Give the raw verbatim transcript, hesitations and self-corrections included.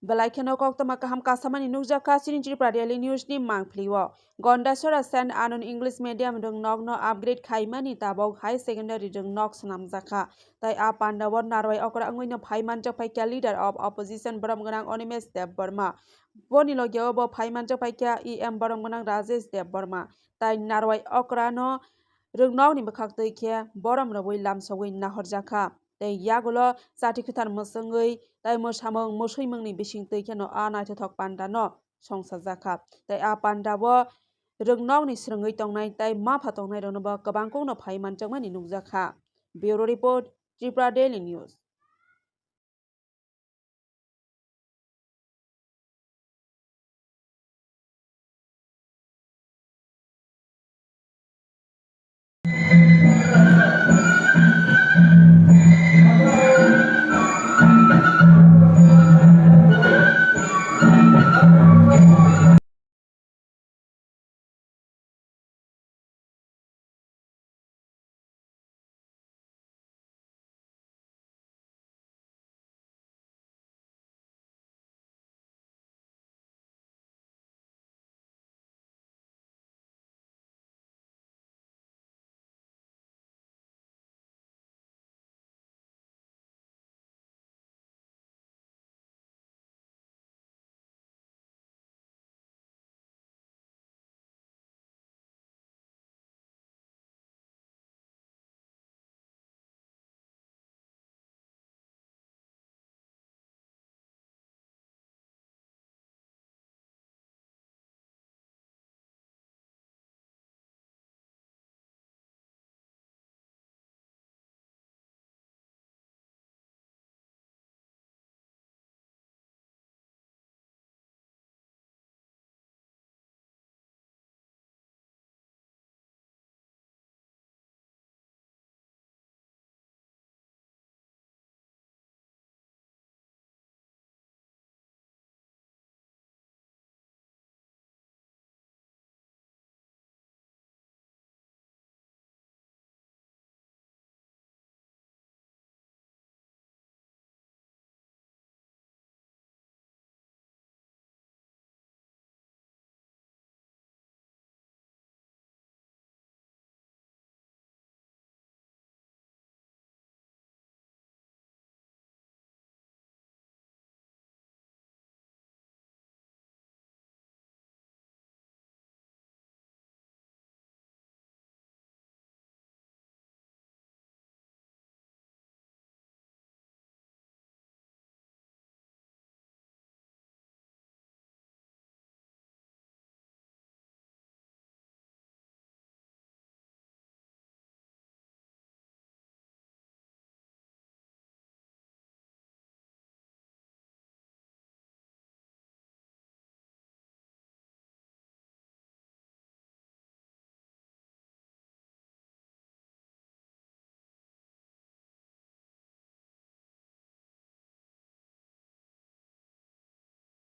Belai kheno koktwma kaham kasamani nukjakha chini Tripura Daily News ni mangpili o. Gondasora Saint Anne English Medium rwngnokno upgrade khaimani tabok high secondary rwngnok swnamjakha. Tai a pandao narwai okra wngwino phaimanjak phaikha Leader of Opposition borom gwnang Animesh Debbarma. Boni logeo bo phaimanjak phaikha E M borom gwnang Rajesh Debbarma. Tai narwai okrano rwngnokni bwkhak twi khe borom rwui lamsogwi nahorjakha. Tei yagulo chati kwthar mwswngwi tai mwsamung mwswimungni bising twi kheno a naithothok pandano songsajakha. Tei a pandao rwngnokni swrwngwi tongnai tai mapha tongnairokno bo kwbangkukno phaimanjakmani nukjakha. Bureau Report, Tripura Daily News.